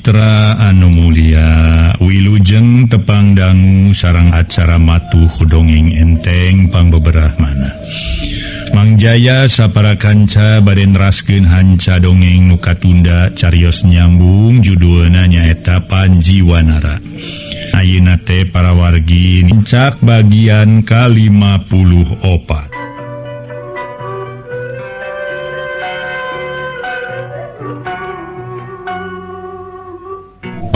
Mitra anu mulia, wilujeng tepang dangu sareng acara matuh dongeng enteng pangbeberahmana. Mang Jaya sapara kanca bade neraskeun hanca dongeng nu katunda carios nyambung judulna nyaeta Panji Wanara. Ayeuna teh para wargi nincak bagian ka-54.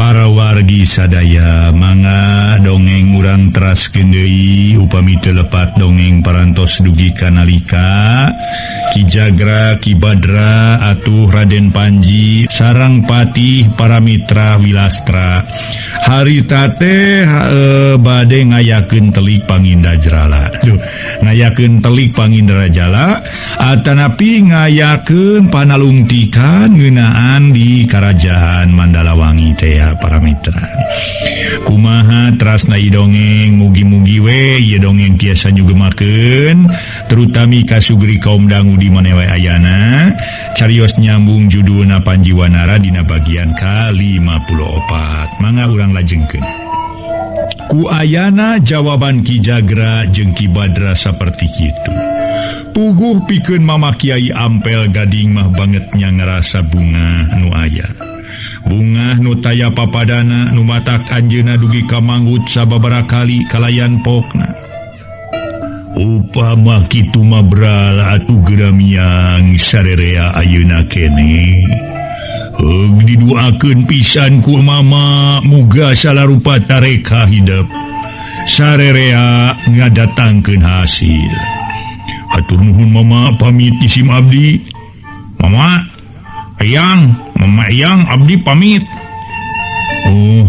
Para wargi sadaya mangga dongeng urang teraskeun deui upami teu lepat dongeng parantos dugi ka nalika Ki Jagra Ki Badra atuh Raden Panji sareng Patih Paramitra Wilastra harita teh bade ngayakeun telik Pangindrajala. Duh, ngayakeun telik Pangindrajala atanapi ngayakeun panalungtikan ngeunaan di Karajaan Mandalawangi teh para mitra. Kumaha trasna ieu dongeng, mugi-mugi we ieu dongeng tiasa nyugemakeun terutami ka sugri kaum dangu di mana wae ayana. Carios nyambung judulna Panji Wanara dina bagian ka-54. Mangga urang lajengkeun. Ku ayana jawaban Ki Jagra jeung Ki Badra saperti kitu. Puguh pikeun Mama Kiai Ampel Gading mah bangetnya ngerasa bunga nu aya. Bunga nu taya papadana nu matak anjeunna dugi ka manggut sababaraha kali kalayan pokna. Upama kitu mah bral atuh geramiang sarerea ayeuna keneh. Heug diduakeun pisan ku mama muga salarupa tareka hidep. Sarerea ngadatangkeun hasil. Hatur nuhun mama pamit isim abdi. Mama Eyang, Mama Eyang abdi pamit. Oh,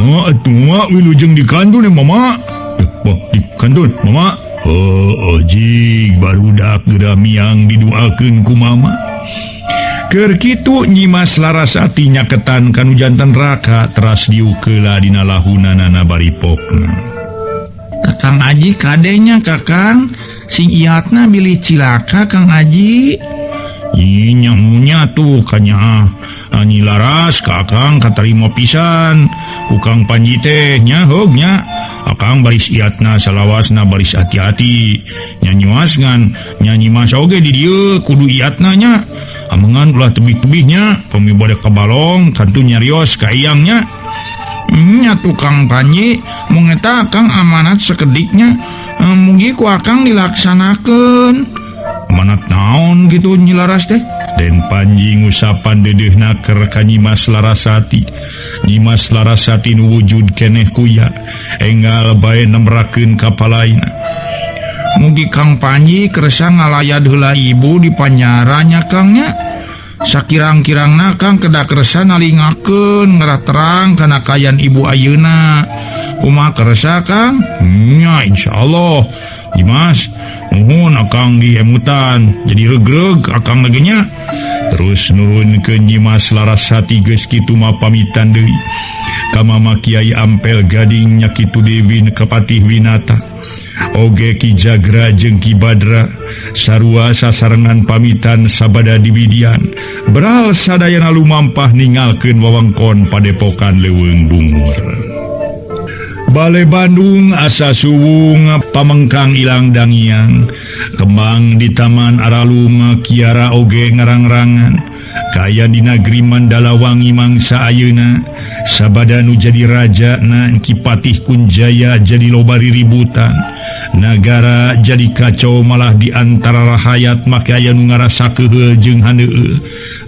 ma atuh wilujeng di kantun mama. Wah, di kantun mama. Oh, jig barudak geramiang diduakeun ku mama. Keur kitu Nyimas Larasati nyaketan kanu jantan raka teras diukeula dina lahunanana bari pokna. Kakang Aji kadenya Kakang, sing iatna bilih cilaka Kang Aji. Nyamunya tuh kanya Nyi Laras Kakang katarima pisan ku Kang Panji teh nya heug nya. Akang baris iatna salawasna baris hati-hati nyanyiwas ngan nyanyi mas oge di dieu kudu iatna nya. Amengan ulah tebih-tebihnya pami bade ka balong kantu nyarios ka eyangnya. Nya tukang Panji mung eta Akang amanat sekediknya mugi ku Akang dilaksanakeun. Amanat naon gitu Nyi Laras teh? Den Panji ngusapan dedeuhna keur ka Nyimas Larasati. Nyimas Larasati nu wujud keneh kuya enggal bae nemrakeun ka palaina. Mugi Kang Panji kersa ngalayad heula ibu di panjaranya Kang nya. Sakirang-kirangna Kang kedah kersa nalingakeun ngerah terang kana kayan ibu ayeuna. Kumaha kersa Kang? Nya insyaallah. Nyimas nuhun akang diemutan jadi regreg akang lagi nya. Terus nurunkeun Nyimas Larasati geus kitu mah pamitan deui ka Mama Kiai Ampel Gading nya kitu deui ka Patih Winata. Oge Ki Jagra jeung Ki Badra sarua sasarengan pamitan sabada diwidian. Beral sadayana lumampah ningalkeun wewengkon padepokan Leuweung Bungur. Bale Bandung asa suwung pamengkang ilang dangiang. Kembang di taman aralum kiara oge ngarang-rangan. Kaya di negeri Mandalawangi mangsa ayeuna sabada nu jadi raja na Ki Patih Kunjaya jadi loba riributan. Nagara jadi kacau malah di antara rahayat make aya nu ngarasa keuheul jeung handeueuh.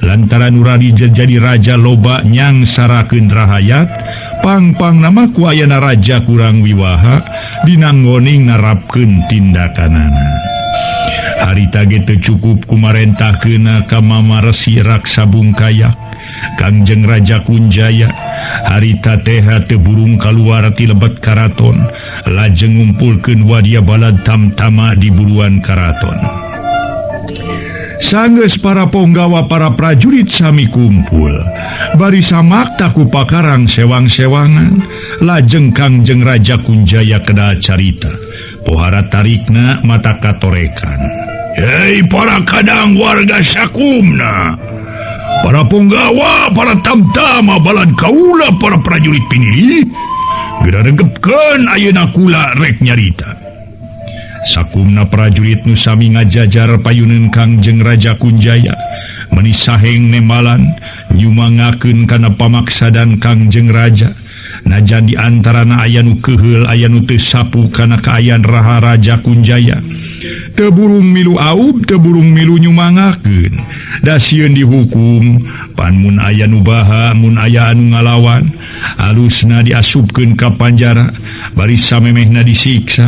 Lantaran nuradi jadi raja loba nyangsarakeun rahayat. Pang-pang nama ku ayana raja kurang wiwaha dinanggoning narapkeun tindakanana. Harita ge teu cukup kumarentahkeunna ka Mama Resi Raksa Bungkaya Kangjeng Raja Kunjaya. Harita teh teu burung kaluar ti lebet karaton lajeng ngumpulkeun wadia balad tamtama di buruan karaton. Sanggeus para ponggawa para prajurit sami kumpul bari samakta ku pakarang sewang-sewangan. Lajeng Kangjeng Raja Kunjaya kedah carita pohara tarikna mata katorekan. Hei para kadang warga sakumna, Para punggawa, para tamtama balan kaula para prajurit pinili. Geura regepkeun ayeuna kula rek nyarita. Sakumna prajurit nu sami ngajajar payuneun Kangjeng Raja Kunjaya meuni saheng nembalan nyumangakeun kana pamaksadan Kangjeng Raja. Najan di antarana aya nu keuheul aya nu teu sapu kana kaayaan Raha Raja Kunjaya. Teu burung milu aub, teu burung milu nyumangakeun. Da sieun dihukum, pan mun aya nu baha, mun aya anu ngalawan, alusna diasupkeun ka panjara, bari samemehna disiksa,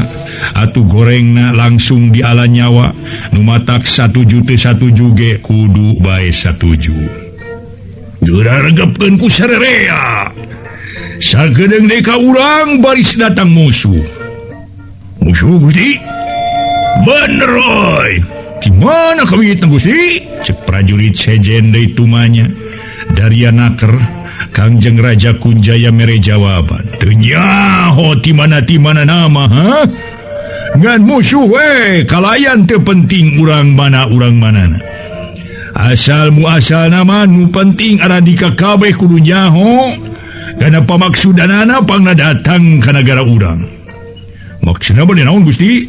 atuh gorengna langsung diala nyawa, nu matak satuju teu satuju ge kudu bae satuju. Geura regepkeun ku sarerea. Sakedeung deui ka urang baris datang musuh. Musuh Gusti? Bener oi. Di mana kawitna Gusti? Cek prajurit sejen deui tumanya. Daria naker Kangjeng Raja Kunjaya mere jawaban. Teu nyaho ti mana nama ha? Ngan musuh we kalayan teu penting urang mana urang manana. Asal muasalna mah nu penting aradika kabeh kudu nyaho. Kana pamaksudanana pangna datang ka nagara urang. Maksudna bade naon Gusti?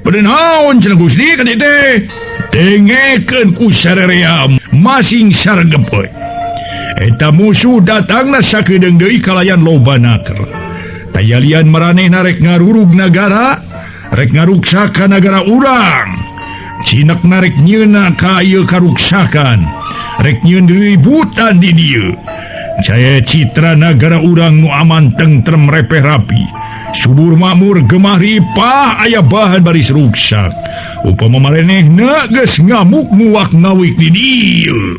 Bade naon cenah Gusti ka dieu teh? Dengekeun ku sarerea masing sargep euy. Eta musuh datangna sakedeung deui kalayan loba naker. Tayalian maranehna rek ngarurug nagara, rek ngaruksak ka nagara urang. Cinek narek nyeuna ka ieu karuksakan, rek nyieun ributan di dieu. Jaya citra nagara urang nu aman tentrem repeh rapi. Subur makmur gemah ripah aya bahan baris ruksak. Upama marenehna geus ngamuk muak ngawik di dieu.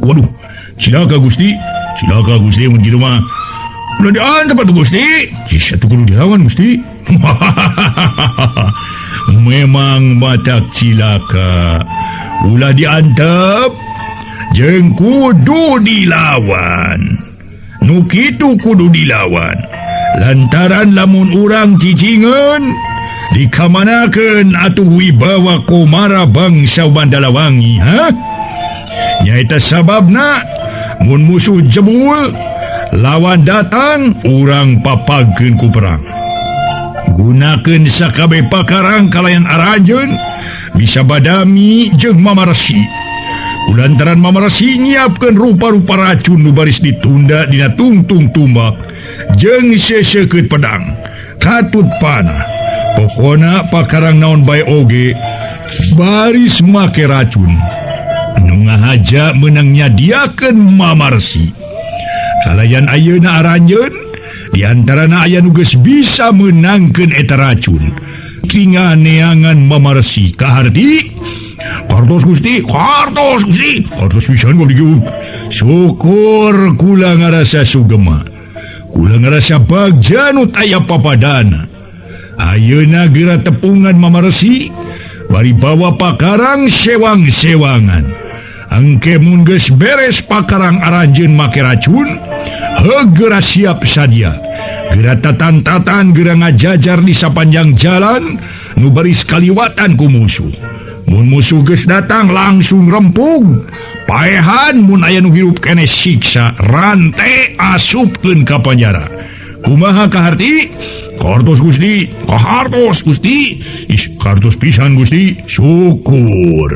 Waduh, cilaka Gusti, cilaka Gusti mun kitu mah. Ulah diantep atuh Gusti. Ih, atuh kudu dilawan Gusti. Memang batak cilaka. Ulah diantep jeung kudu dilawan. Nu kitu kudu dilawan. Lantaran lamun urang cicingeun dikamanakeun atuh wibawa komara bangsa Mandalawangi, ha? Nyaeta sababna mun musuh jebul lawan datang urang papagkeun ku perang. Gunakeun sakabeh pakarang kalayan aranjeun bisa badami jeung mamarsi. Kulantaran mamarsi nyiapkeun rupa-rupa racun nu baris ditunda dina tungtung tumbak jeung seseukeut pedang, katut panah. Pokona pakarang naon bae oge baris make racun. Nu ngahaja meunang nyadiakeun mamarsi. Kalayan ayeuna aranjeun di antarana aya nu geus bisa meunangkeun eta racun. Tinggal neangan mamarsi kaharti. Kartos Gusti, kartos Gusti, kartos pisan kok dieu. Syukur kula ngarasa sugema. Kula ngarasa bagja nu taya papadana. Ayeuna geura tepungan mamarsi bari bawa pakarang sewang-sewangan. Engke mun geus beres pakarang aranjeun make racun, heug geura siap sadia. Geura tatan-tatan geura ngajajar di sapanjang jalan nu baris kaliwatan ku musuh. Mun musuh geus datang langsung rempug. Paehan mun aya nu hirup keneh siksa rante asupkeun ka panjara. Kumaha kaharti? Kartos Gusti, kahartos Gusti. Ih, kartos pisan Gusti. Syukur.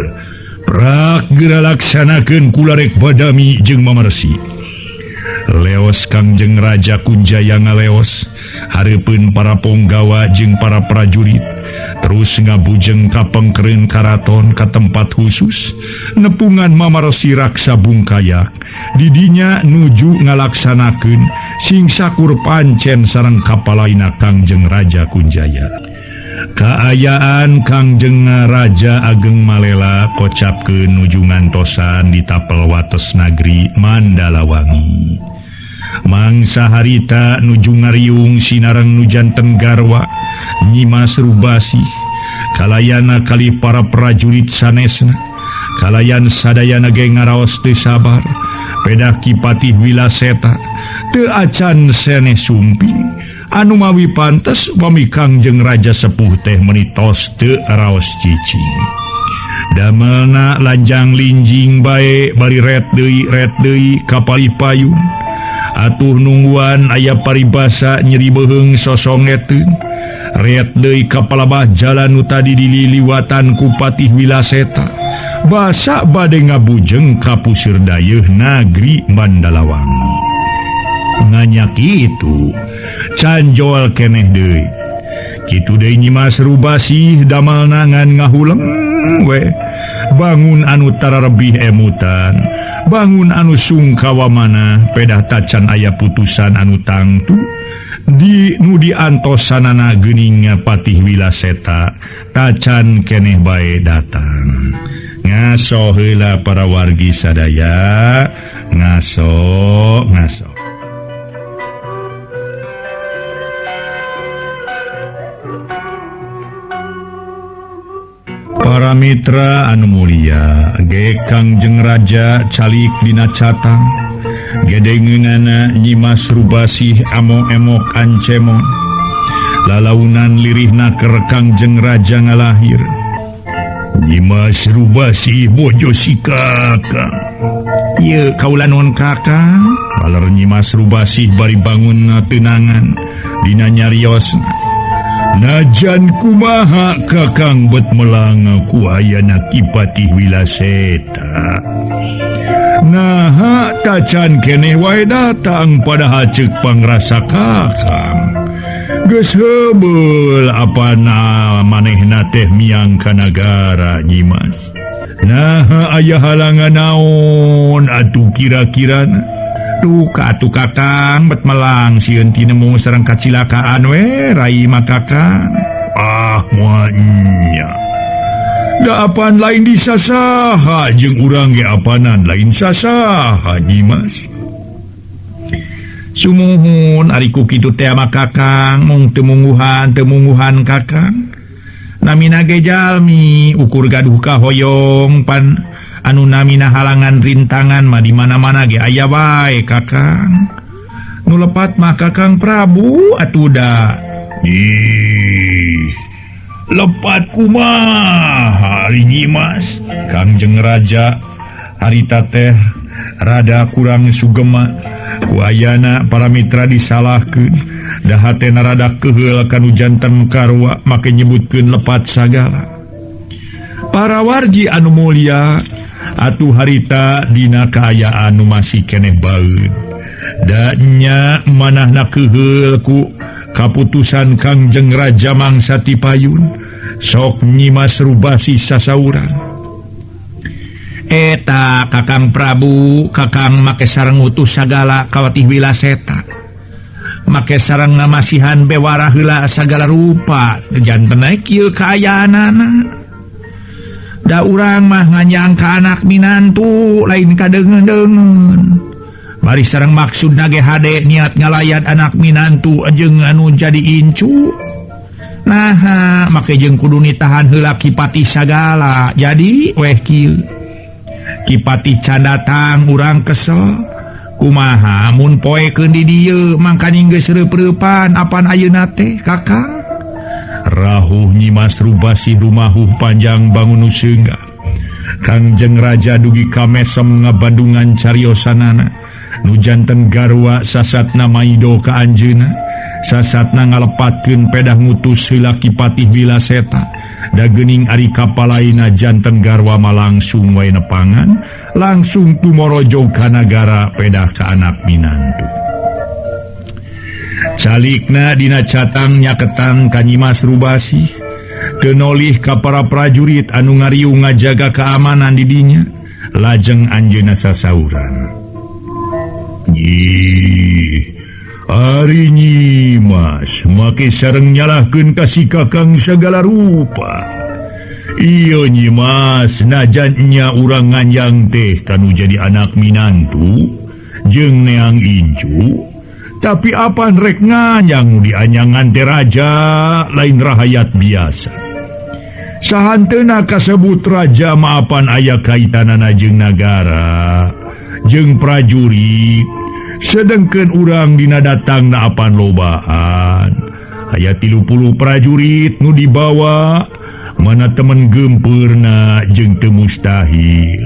Prak geura laksanakeun kula rek badami jeung mamarsi. Leos Kangjeng Raja Kunjaya ngaleos hareupeun para ponggawa jeung para prajurit. Terus ngabujeng ka pengkereun karaton ka tempat khusus nepungan mamarsi raksa bungkaya. Didinya nuju ngalaksanakeun sing sakur pancen sareng kapalaina Kangjeng Raja Kunjaya. Kaayaan Kangjeng Raja Ageng Malela kocapkeun nuju ngantosan di tapel wates nagri Mandalawangi. Mangsa harita nuju ngariung sinareng nu janten garwa Nyimas Rubasi kalayana kali para prajurit sanesna kalayan sadayana ge ngaraos teu sabar pedah Ki Patih Wilaseta teu acan seneh sumping anu mawi pantes upami Kangjeng Raja Sepuh teh meni tos teu raos cicing. Damelna lanjang linjing bae bari ret deui ka palih payun. Atuh nungguan aya paribasa nyeri beuheung sosongeteun. Ret deui ka palabah jalan nu tadi dililiwatan ku Patih Wilaseta. Basa bade ngabujeng ka puseur dayeuh Nagri Mandalawangi. Nganyak itu canjol keneh deui. Kitu deui Nyimas Rubasih damelna ngan ngahuleng we. Bangun anu tararebih emutan, bangun anu sungkawa manah pedah tacan aya putusan anu tangtu di nu diantosanana geuning Patih Wilaseta tacan keneh bae datang. Ngaso heula para wargi sadaya, ngaso ngaso. Para mitra anu mulia, ge Kangjeng Raja calik dina catang, gedengeunana Nyimas Rubasih amok-emok ancemon. Lalaunan lirihna keur Kangjeng Raja ngalahir. Nyimas Rubasih bojo si kakang. Ieu kaula nuhun kakang. Baler Nyimas Rubasih bari bangun tenangan dina nyariosna. Najan kumaha kakang bet melang ku ayana Ki Patih Wilaseta. Naha tacan keneh wae datang padahal ceuk pangrasa kakang. Geus heubeul apana manehna teh miang ka nagara Nyimas. Naha aya halangan naon atuh kira-kirana. Duka atuh kakang bet melang sieun tinemu sareng kacilakaan we rai mah kakang. Ah moalnya. Da apaan lain disasaha jeung urang ge apanan lain sasaha Nyimas. Sumuhun ari ku kitu teh mah kakang mung teu mungguhan kakang. Namina ge jalmi ukur gaduh kahoyong pan anu namina halangan rintangan mah di mana-mana ge aya wae kakang. Nu lepat mah Kakang Prabu atuh da. Ih, lepat kumaha ari Nyimas? Kangjeng Raja harita teh rada kurang sugema. Ku ayana para mitra disalahkeun. Da hatena rada keuheul kanu janten karwa make nyebutkeun lepat sagala. Para wargi anu mulia, atuh harita dina kaayaan nu masih keneh baeun. Da nya manahna keuheul ku kaputusan Kangjeng Raja mangsa ti payun, sok Nyimas Rubasih sasauran. Eta Kakang Prabu, Kakang make sareng utus sagala ka Patih Wilaseta. Make sareng ngamasihan bewara heula sagala rupa, janten kieu kaayaanana. Da urang mah nganyang ka anak minantu lain kadeungeun-deungeun. Bari sareng maksudna ge hade niat ngalayat anak minantu jeung anu jadi incu. Naha make jeung kudu nitahan heula Ki Patih sagala. Jadi weh kieu. Ki Patih can datang urang kesel. Kumaha mun poekeun di dieu mangkaning geus reup-reupan apan ayeuna teh kakang? Rahuh Nyimas Rubasih rumahuh panjang bangun nu seungah. Kangjeng Raja dugi ka mesem ngabandungan cariosanana. Nu janten garwa sasatna maido ka anjeunna. Sasatna ngalepatkeun pedah ngutus heula Ki Patih Wilaseta. Da geuning ari kapalaina janten garwa mah langsung wae nepangan, langsung tumorojog ka nagara pedah ka anak minantu. Calikna dina catang nyaketan ka Nyimas Rubasih, teu nolih ka para prajurit anu ngariung ngajaga keamanan di dinya, lajeng anjeunna sasauran. Ih, ari Nyimas make sareng nyalahkeun ka si kakang sagala rupa. Ieu Nyimas najan nya urang nganjang teh kanu jadi anak minantu jeung neang incu. Tapi apan rek nganyang dianyangan teh raja lain rahayat biasa. Sahanteuna kasebut raja maapan aya kaitanana jeung nagara, jeung prajurit. Sedengkeun urang dina datangna apan lobaan. Aya 30 prajurit nu dibawa. Mana temen gempeurna jeung teu mustahil.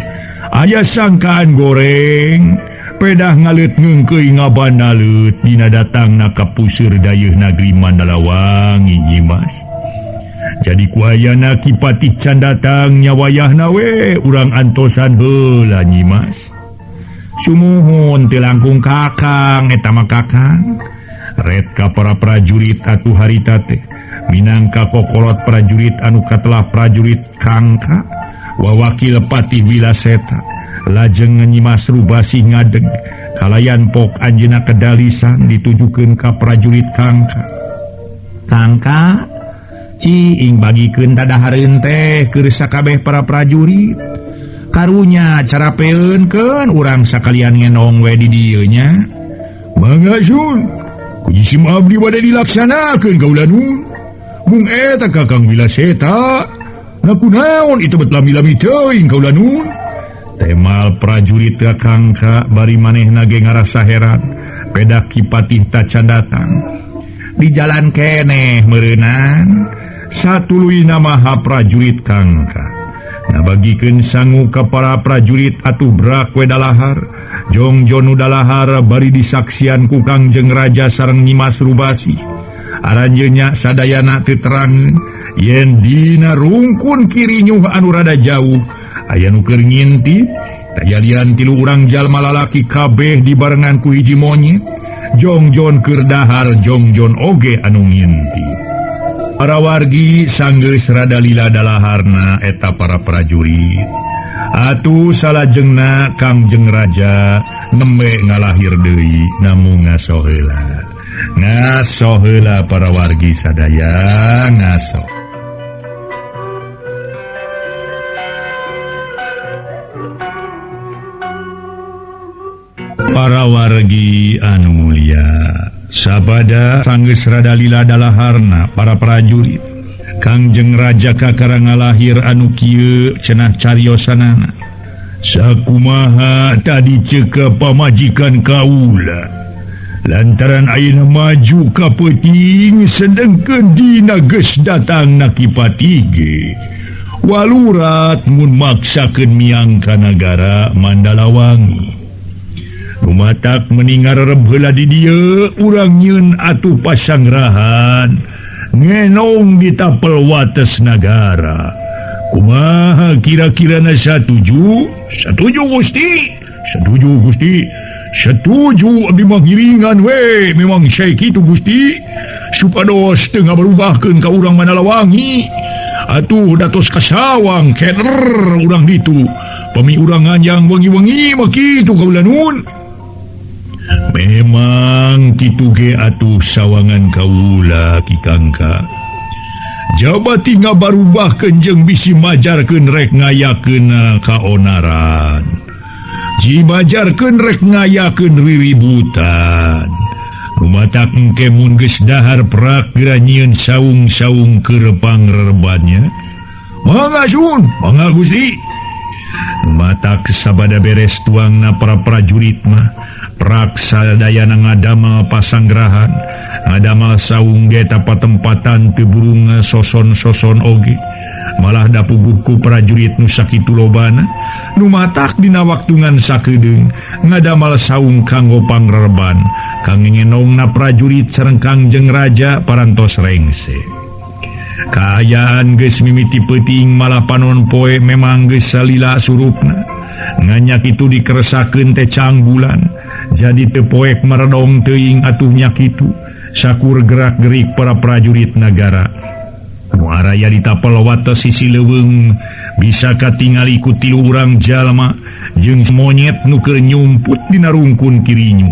Aya sangkaan goreng pedah ngaleut ngeungkeuy ngabanalut dina datangna ka puseur dayeuh Nagri Mandalawangi Nyimas. Jadi ku ayana Ki Patih can datang nya wayahna we urang antosan heula Nyimas. Sumuhun teu langkung kakang eta mah kakang. Ret ka para prajurit atuh harita teh minangka kokolot prajurit anu katelah prajurit Kangka wawakil Patih Wilaseta lajeng Nyimas Rubasih ngadeg kalayan pok anjeunna kedalisan ditujukeun ka prajurit Kangka. Kangka ciing bagikeun tadahareun teh keur sakabeh para prajurit. Karunya cara peunkeun urang sakalian ngenong we di dieu nya. Mangga sun kujisim abdi bade dilaksanakeun kaula nun. Mung eta Kakang Wilaseta na kunaon itu bet lami-lami teuing kaula nun. Temal prajurit ka Kangka bari manehna ge ngarasa heran pedah Ki Patih tacan datang. Di jalan keneh meureunan satuluyna maha prajurit Kangka. Ngabagikeun sangu ka para prajurit atuh brak we dalahar. Jongjon nu dalahar bari disaksian ku Kangjeng Raja sareng Nyimas Rubasih. Aranjeunnya sadayana teu terangeun yen dina rungkun kirinyuh anu rada jauh aya nu keur ngintip kajadian tilu urang jalma lalaki kabeh dibarengan ku hiji monyet. Jongjon keur dahar jongjon oge anu ngintip. Para wargi sanggeus rada lila dalaharna eta para prajurit. Atuh salajengna Kangjeng Raja nembe ngalahir deui namung ngaso heula. Ngaso heula para wargi sadaya ngaso. Para wargi anu mulia, sabada sanggeus rada lila dalaharna para prajurit. Kangjeng Raja kakara ngalahir anu kieu cenah cariosanana. Sakumaha tadi ceuk pamajikan kaula. Lantaran ayeuna maju ka peuting sedengkeun dina geus datangna Ki Patih ge. Walurat mun maksakeun miang ka nagara Mandalawangi. Rumatak meningar reb heula di dieu urang nyieun atuh pasangrahan ngenong di tapel wates nagara. Kumaha kira-kirana satuju? Satuju Gusti. Satuju Gusti. Setuju abdi mah ngiringan we, memang sae kitu Gusti. Supados teu ngabarubahkeun ka urang Mandalawangi. Atuh datos kasawang keder urang ditu. Pami urang nganjang wengi-wengi mah kitu kaula nun. Memang kitu ge atuh sawangan kaula Ki Kangka. Jabati ngabarubahkeun jeung bisi majarkeun rek ngayakeun kaonaran. Jimajarkeun rek ngayakeun riributan. Rumatak engke mun geus dahar prak geura nyieun saung-saung keur pangrerebannya. Mangga sun, mangga Gusti. Matak sabada beres tuangna para prajurit mah prak sadayana ngadamel pasanggrahan, ngadamel saung ge patempatan teu burung soson-soson oge. Malah dapuguh ku prajurit nu sakitu lobana nu matak dina waktungan sakedeung ngadamel saung kanggo pangrereban. Kang ngenongna prajurit sareng Kangjeng Raja parantos rengse. Kaayaan geus mimiti peuting malah panon poe memang geus salila surupna. Nganyak itu dikeresakeun teh canggulan. Jadi teu poek meredong teuing atuh nya kitu. Sakur gerak-gerik para prajurit nagara. Nu araya di tapel wates sisi leuweung bisa katingali ku tilu urang jalma jeung monyet nu keur nyumput dina rungkun kirinyu.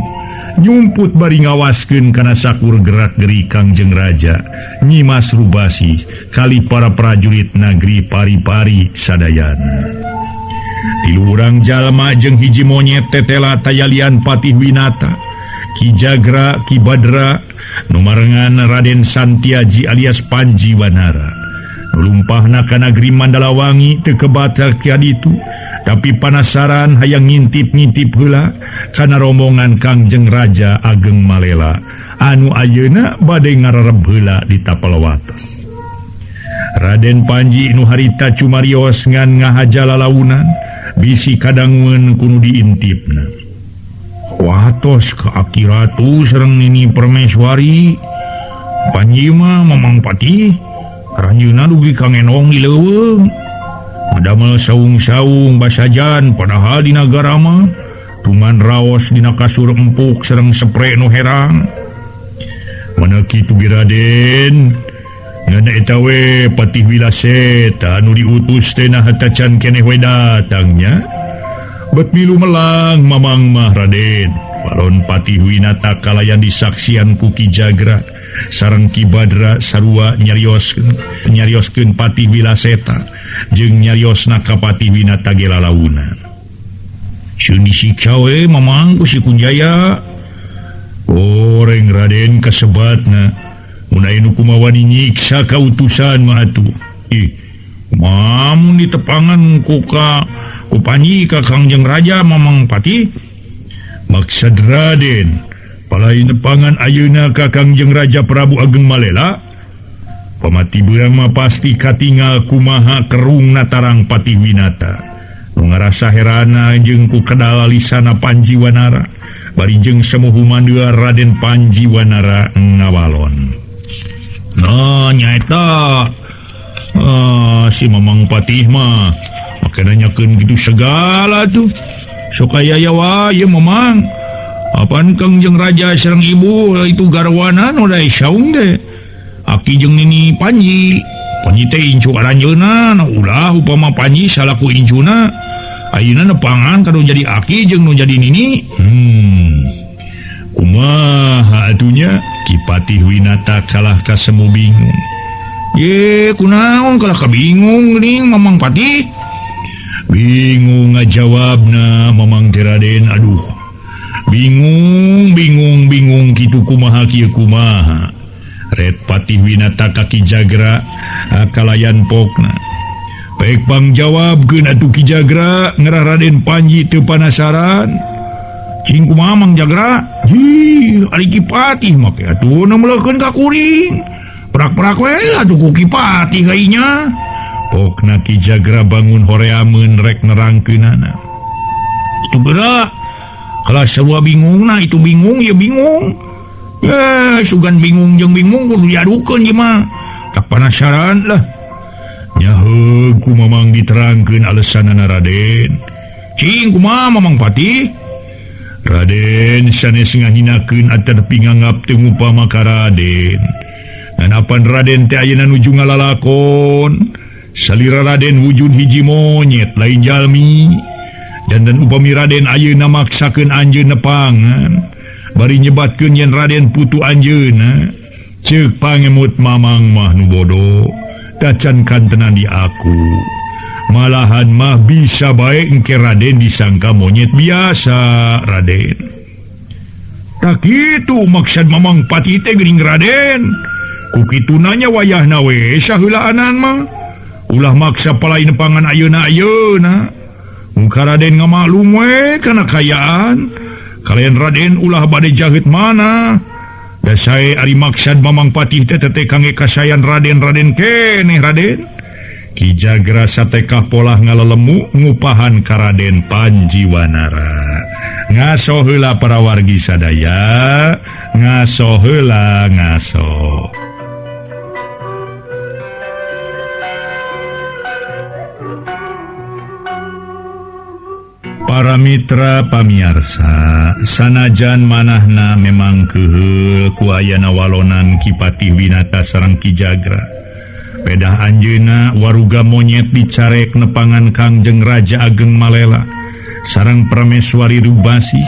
Nyumput bari ngawaskeun kana sakur gerak-gerik Kangjeng Raja Nyimas Rubasih kali para prajurit nagri pari-pari sadayana. Tilu urang jalma jeung hiji monyet tetela tayalian Patih Winata, Ki Jagra, Ki Badra, nu marengan Raden Santiaji alias Panji Wanara. Nu lumpahna ka nagri Mandalawangi teu kebaca kiaditu, tapi panasaran hayang ngintip-ngintip heula kana rombongan Kangjeng Raja Ageng Malela anu ayeuna bade ngarereb heula di tapel wates. Raden Panji nu harita cumarios ngan ngahaja lalaunan bisi kadangueun ku nu diintipna. Watos ka Aki Ratu sareng Nini Permeswari. Panji mah Mamang Patih ranjeunna dugi ka ngenong di leuweung. Madamel saung-saung basajan padahal di nagara mah tuman raos dina kasur empuk sareng sepre nu herang. Mana kitu ge Raden? Ngan eta we Patih Wilaseta anu diutus teh nah tacan keneh we datangnya. Bet milu melang Mamang mah Raden. Balon Patih Winata kalayan disaksian ku Ki Jagra sareng Ki Badra sarua nyarioskeun Patih Wilaseta jeung nyariosna ka Patih Winata ge lalaunan. Sieun disiksa we Mamang ku si Kunjaya. Goreng Raden kasebatna. Mun aya nu kumawani nyiksa kautusan mah atuh. Ih, mamun ditepangan ku ka ku Panji ka Kangjeng Raja Mamang Patih. Maksad Raden, palai nepangan ayeuna ka Kangjeng Raja Prabu Ageng Malela. Pamati beurang mah pasti katingal kumaha kerungna tarang Patih Winata. Nu ngarasa herana jeung ku kedala lisana Panji Wanara. Bari jeung semuhu mandua Raden Panji Wanara ngawalon. Nah, nyaeta si Mamang Patih mah make nanyakeun kitu segala tuh. Sok aya wae ieu Mamang. Apan Kangjeng Raja sareng ibu itu garwana nu da saung teh. Aki jeung Nini Panji. Panji teh incu aranjeunna, ulah upama Panji salaku incuna. Ayeuna nepangan ka nu jadi aki jeung nu jadi nini. Kumaha atunya? Ki Patih Winata kalah ka semu bingung. Ye, kunaon kalah ka bingung geuning Mamang Patih? Bingung ngajawabna Mamang teh Raden, aduh. Bingung, bingung, bingung kitu kumaha kieu kumaha. Red Patih Winata ka Ki Jagra kalayan pokna. Pek pangjawabkeun atuh Ki Jagra ngerah Raden Panji teu panasaran. Cing kumaha Mang Jagra? Hi, ari Ki Patih make atuh nemelekeun ka kuring. Prak-prak we atuh ku Ki Patih kainya. Pokna Ki Jagra bangun horeameun rek nerangkeunana. Itu geura. Kalah sarua bingungna itu bingung ya bingung. Sugan bingung jeung bingung kudu diadukeun ieu mah. Tak panasaran lah. Nyaheug ku Mamang diterangkeun alesanana Raden. Cing kumaha Mamang Patih? Raden sanes ngahinakeun atapi nganggap teu ngupama ka Raden. Ngan apan Raden teh ayeuna nuju ngalalakon. Salira Raden wujud hiji monyet lain jalmi. Janten upami Raden ayeuna maksakeun anjeun nepangan. Bari nyebatkeun yen Raden putu anjeunna. Ceuk pangemut Mamang mah nu bodoh. Tacan kantenan di aku. Malahan mah bisa bae engke Raden disangka monyet biasa Raden. Tak kitu maksud Mamang Patih teh geuning Raden. Ku kitu nanya wayahna we saheulaanan mah. Ulah maksa palai nepangan ayeuna-ayeuna. Muka Raden ngamaklum we kana kayaan. Kalian Raden ulah bade jaheut mana. Da sae ari maksad Mamang Patih teh teh kangge kasayan Raden-raden keneh Raden. Ki Jagra satekah polah ngalelemu ngupahan ka Raden Panji Wanara. Ngaso heula para wargi sadaya, ngaso heula ngaso. Para mitra pamiarsa, sanajan manahna memang keuheul ku ayana walonan Ki Patih Winata sareng Ki Jagra. Pedah anjeunna waruga monyet dicarek nepangan Kangjeng Raja Ageng Malela sareng Prameswari Rubasih.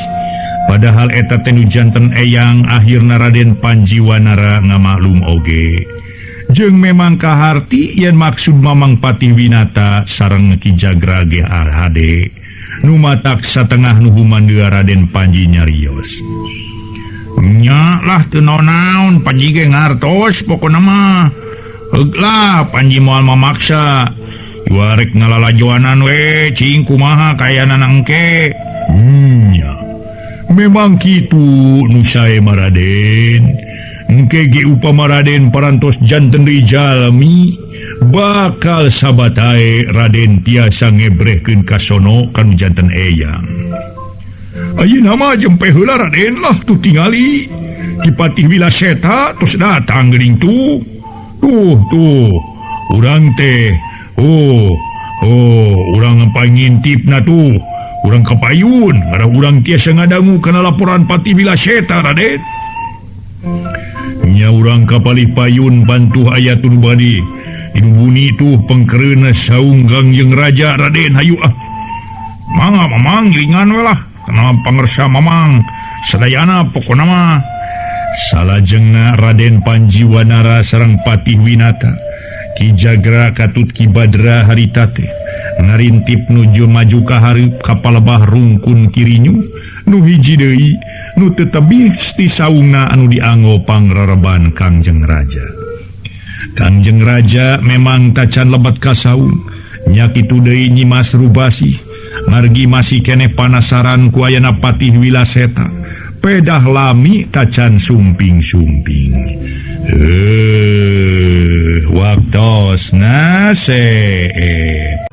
Padahal eta teh nu janten eyang akhirna Raden Panji Wanara ngamaklum oge. Jeung memang kaharti yen maksud Mamang Patih Winata sareng Ki Jagra ge arhade. Nu matak satengah nu humandeu Raden Panji nyarios. Nya lah teu naon-naon Panji ge ngartos pokona mah. Heug lah Panji moal mamaksa. Iwarek ngalalajoanan we cing kumaha kayanana engke. Nya. Memang kitu nu sae mah Raden. Engke ge upama Raden parantos janten deui jalmi bakal sabatae Raden tiasa ngebrehkeun kasono kanu janten eyang. Ayeuna mah jempe heula Raden lah tuh tingali. Ki Patih Wilaseta tos datang geuning tuh. Tuh tuh urang teh oh oh urang pangintipna tuh. Urang kapayun ngarah urang tiasa ngadangu kana laporan Patih Wilaseta Raden. Nya urang kapalih payun bantuh aya tuh badi. Dibuni tuh pengkereuna saunggang jeung raja Raden hayu ah. Mangga mamang giringan we lah. Kana pangersa mamang sadayana pokona mah. Salajengna Raden Panji Wanara sareng Patih Winata Ki Jagra katut Ki Badra harita teh ngarintip nuju maju ka hareup ka palebah rungkun Kirinyu nu hiji deui nu teu tebih ti saungna anu dianggo pangrareban Kangjeng Raja. Kangjeng Raja memang tacan lebet ka saung nya kitu deui Nyi Mas Rubasih margi masih keneh panasaran ku ayana Patih Wilaseta pedah lami tacan sumping-sumping. Waktosna seep.